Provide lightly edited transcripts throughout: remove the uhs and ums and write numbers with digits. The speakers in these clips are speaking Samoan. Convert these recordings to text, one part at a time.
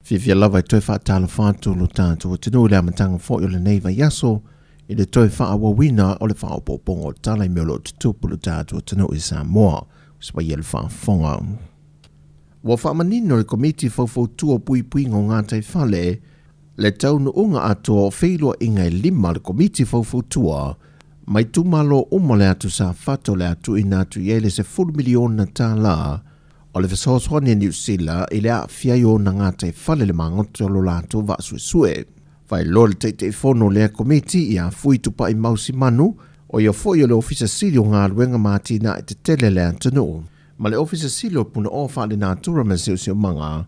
Fiafia lava e toe faatalofa atu lo tatou atunuu i le amataga foi o lenei vaiaso i le toe faaauauina o le faaopoopoga o tala i mea o lo o tutupu i lo tatou atunuu i Samoa. Se paia le faafofoga. Ua faamanino le Komiti Faufautua o Puipuiga o Gataifale le taunuuga atoa o feiloaiga e lima a le Komiti Faufautua mai itumalo uma o le atu Safata o le a tuuina atu i ai le $10 miliona tala o le fesoasoani a Niu Sila i le aafia ai o ona gataifale le magoto o lo latou vaa suesue. Faailoa le Taitaifono o lea Komiti ia Fui Tupaimau Simanu, o ia foi o le Ofisa Sili o Galuega ma Atinae Tetele a le atunuu, ma le Ofisa Sili o Punaoa Faalenatura ma le Siosiomaga,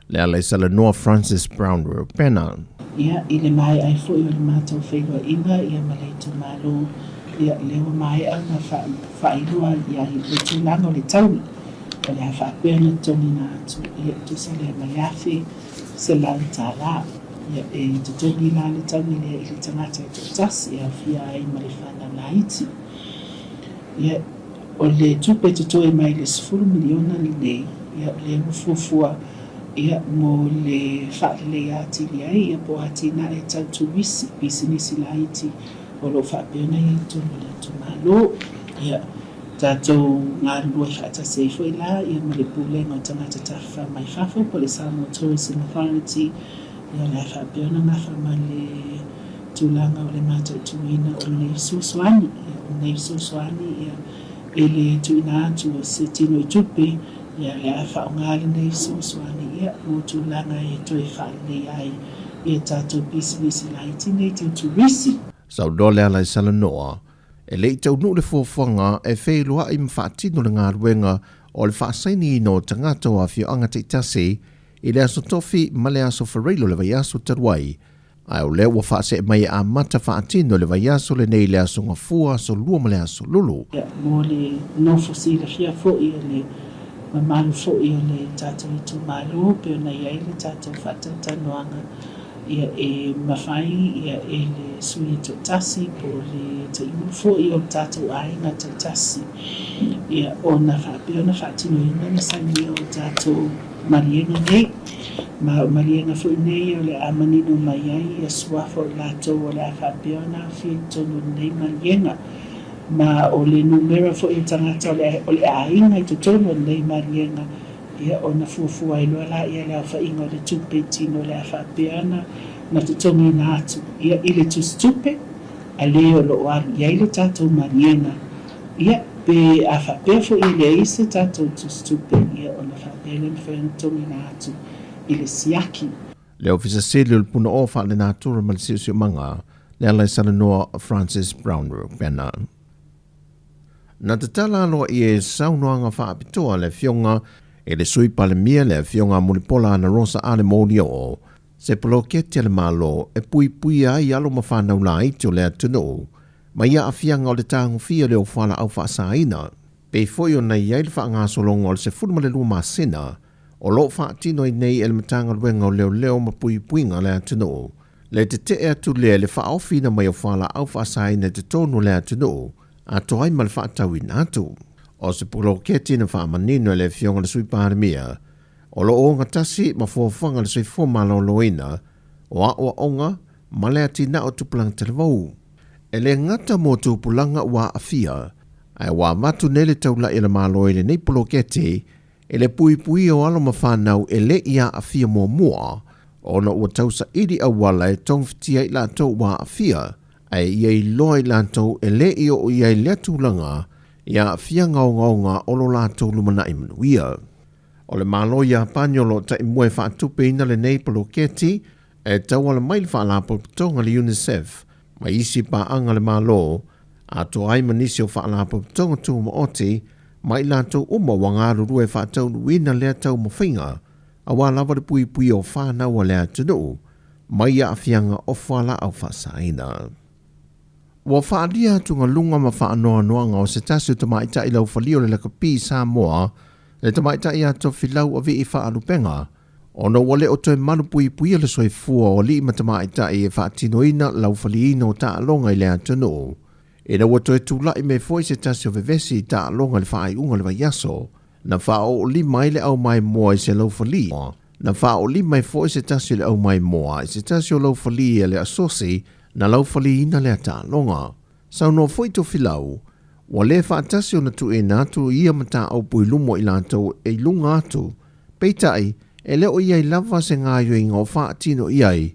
le Alaisalanoa Francis Brown Reupena. Ia, i le maea ai foi o le matou feiloaiga ia ma le itumalo, ia, lea ua maea ona faailoa ia le tulaga o le taui, o le a faapea ona totogiina atu, ia, e tusa lea ma le $1,100. Ia, e totogi la le taui lea i le tagata e toatasi e aofia ai ma le fanau laiti. Ia, o le tupe totoe mai le $10 miliona lenei, ia, o lea ua fuafua, ia, mo le faaleleia atili ai, ia, po o atinae tau turisi, pisinisi laiti o lo o faapea ona i ai i totonu o le itumalo. Ia, tatou galulue faatasi ai foi la, ia, ma le Pulega o Tagata Tafafao mai Fafo po o le Samoa Tourism Authority, ia, o le a faapea ona nafa ma le tulaga o le mataituina o lenei fesoasoani. Ia, o lenei fesoasoani, ia, i le tuuina atu o se tino i tupe, ia, o le a faaaoga lenei fesoasoani, ia, mo tulaga e toe faaleleia ai ia tatou pisinisi laiti nei tau turisi. Saunoa Lealaisalanoa, e le i taunuu le fuafuaga e feiloai ma faatino le galuega o le faasainiina o tagata o afioaga taitasi i le Aso Tofi ma le Aso Faraile o le vaiaso talu ai, ae o lea ua faasee mai e amata faatino i le vaiaso lenei i le Aso Gafua, Aso Lua ma le Aso Lulu. Ia, mo le nofo silafia foi o le mamalu foi o le tatou itumalo pei ona i ai le tatou faatalatalanoaga, ia e mafai ia e le sui toatasi po o le taiulu foi o le tatou aiga taitasi ia ona faapea ona faatinoina le sainia o tatou maliega nei. Ma o maliega foi nei o le a manino mai ai ia suafa o i latou o le a faapea ona aofia i totonu o lenei maliega. Ma o le numera foi o tagata o le o le aiga i totonu o lenei maliega, ia ona fuafua ai loa laia le aofaiga o le tupe i tino o le a faapea ona na totogiina atu ia i le tusitupe a le o lo o alu i ai le tatou maliega. Ia, pe a faapea foi e leai se tatou tusitupe, ia ona faapea lea mafai ona totogiina atu i le siaki. Le Ofisa Sili o le Punaoa Faalenatura ma le Siosiomaga, le Alaisalanoa Francis Brown Rupena. Na tatala aloaia e saunoaga faapitoa le Afioga i le Sui Palemia le Afioga Mulipola Anarosa Ale Molioo se poloketi a le Malo e puipuia ai alo ma fanau laiti o le atunuu mai aafiaga o le tagofia o le ofualaau faasaina. Pei foi ona i ai le faagasologa o le 12 masina o lo o faatino ai nei e le Matagaluega o Leoleo ma Puipuiga a le Atunuu le tetee atu lea i le faaofiina mai o fualaau faasaina i totonu o le atunuu atoa ai ma le faatauina atu. O se poloketi na faamanino e le Afioga i le Sui Palemia o lo o ogatasi ma fuafuaga a le Soifua Maloloina o aoaoga ma le atinae o tupulaga talavou. E le gata mo tupulaga ua aafia, ae ua avatu nei le taulai a le Malo i lenei poloketi i le puipuia o alo ma fanau e le i aafia muamua ona ua tausaili auala e togafitia ai latou ua aafia, ae ia iloa i latou e le i oo i ai lea tulaga i aafiaga ogaoga o lo latou lumanai manuia. O le Malo Iapani o lo o taimua e faatupeina lenei poloketi e tauala mai le Faalapotopotoga a le UNICEF ma isi paaga a le Malo, atoa ai ma nisi o Faalapotopotoga Tumaoti ma i latou uma ua galulue e faataunuuina lea taumafaiga aua lava le puipuia o fanau a le atunuu mai aafiaga o fualaau faasaina. Ua faaalia atugaluga ma faanoanoaga o se tasi o tamaitai laufalia o le lakapi i Samoa, le tamaitai ia Tofilau Avii Faalupega, ona ua le o toe malupuipuia le soifua o alii ma tamaitai e faatinoina laufaliina o taaloga i le atunuu. Ina ua toe tulai mai foi se tasi o vevesi i taaloga i le faaiuga o le vaiaso, na faaoolima ai le aumaimoa i se laufali. Na faaolima ai foi se tasi o le aumaimoa i se tasi o laufali a le asosi na laufaliina lea taaloga. Saunoa foi Tofilau, ua le faatasi ona tuuina atu ia mataupu i luma o i latou e i luga atu, peitai, e le o i ai lava se gaoioiga o faatino i ai,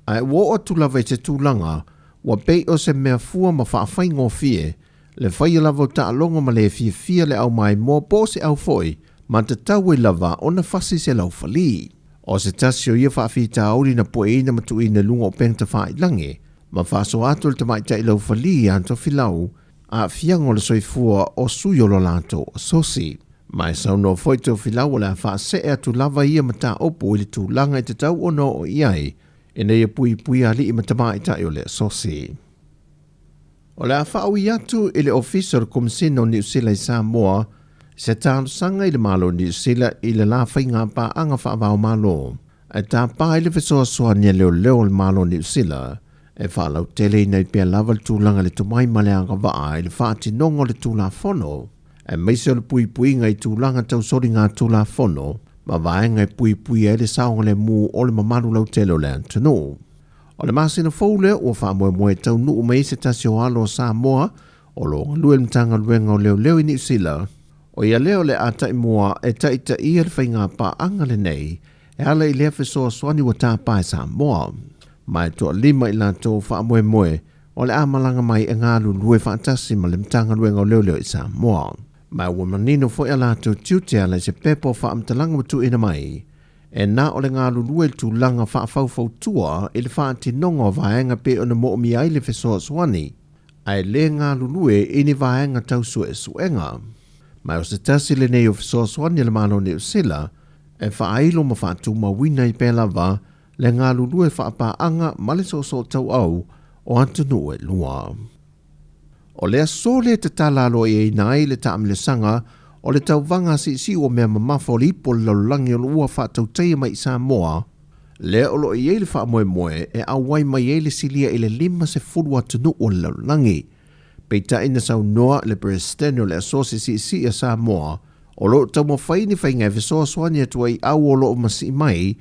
ae ua oo atu lava i se tulaga ua pei o se mea fua ma faafaigofie le faia lava o taaloga ma le fiafia le aumaimoa po o se au foi ma tatau ai lava ona fasi se laufali. O se tasi o ia faafitauli na pueina ma tuuina i luga o upega tafailagi ma faasoa atu le tamaitai laufali ia Tofilau aafiaga o le soifua o sui o lo latou asosi. Ma e saunoa foi Tofilau o le a faasee atu lava ia mataupu i le tulaga e tatau ona oo i ai ina ia puipuia alii ma tamaitai o le asosi. O le a faaui atu i le Ofisa o le Komesina o Niu Sila i Samoa se talosaga i le Malo o Niu Sila i le la faiga paaga faava-o-Malo e tapa ai le fesoasoani a leoleo o le Malo o Niu Sila e faalauteleina ai pea lava le tulaga i le tomai ma le agavaa i le faatinoga o le Tulafono, aemaise o le puipuiga i tulaga tau soligatulafono ma vaega e puipuia ai le saogalemu o le mamalu lautele o le atunuu. O le masina fou lea ua faamoemoe e taunuu mai ai se tasi o alo o Samoa o lo o galue i le Matagaluega o Leoleo i Niu Sila, ʻO ia lea o le a taimua e taitaia le faiga paaga lenei e ala i lea fesoasoani ua tapa e Samoa. Ma e toalima i latou faamoemoe o le a malaga mai e galulue faatasi ma le Matagaluega o Leoleo i Samoa. Ma ua manino foi a latou tiute e ala i se pepa o faamatalaga ua tuuina mai, e na o le galulue i le tulaga faafaufautua i le faatinoga o vaega pei ona moomia ai le fesoasoani, ae le galulue i ni vaega tau suesuega. Ma o se tasi lenei o fesoasoani a le Malo o Niu Sila e faailo ma faatumauina ai pea lava le galulue faapaaga ma le soosootauau o atunuu e lua. O le aso lea e tatala aloaiaina ai le taamilosaga o le tauvaga siisiu o mea mamafa o le ipu o le lalolagi o lo ua faatautaia mai i Samoa, lea o lo o i ai le faamoemoe e auai mai ai le silia i le 50 atunuu o le lalolagi. Peitai na saunoa le Peresetene o le Asosi Siisii a Samoa, o lo o taumafai ni faiga e fesoasoani atu ai i au o lo o masii mai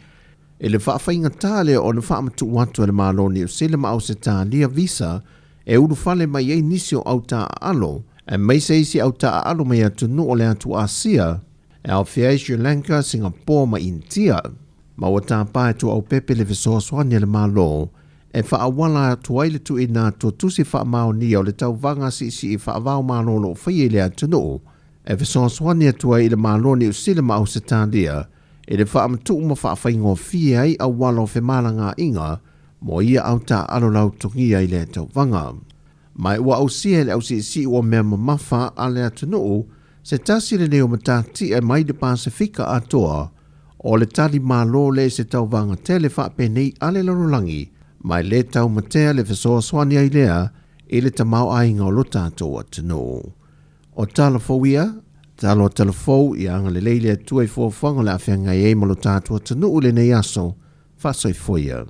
i le faafaigatā lea ona faamatuu atu e le Malo o Niu Sila ma Ausetalia visa e ulufale mai ai nisi o au taaalo, aemaise isi au taaalo mai atunuu o le atu Asia, e aofia ai Sri Lanka, Singapore ma Initia. Ma ua tapa e Tuaaupepe le fesoasoani a le Malo e faaauala atu ai le tuuina atu o tusi faamaonia o le tauvaga siisii faava-o-Malo o lo o faia i le atunuu, e fesoasoani atu ai i le Malo o Niu Sila ma Ausetalia i le faamatuu ma faafaigofie ai auala o femalagaaiga mo ia au taaalo lautogia i lea tauvaga. Ma ua ausia e le ausiisii ua mea mamafa a le atunuu se tasi lenei o matatia mai le Pasefika atoa o le tali malo lea i se tauvaga tele faapenei a le lalolagi, ma e le taumatea le fesoasoani ai lea i le tamaoaiga o lo tatou atunuu. O tala fou ia, talo a tala fou, ia agalelei le Atua i fuafuaga o le a feagai ai ma lo tatou atunuu i lenei aso, faasoifua ia.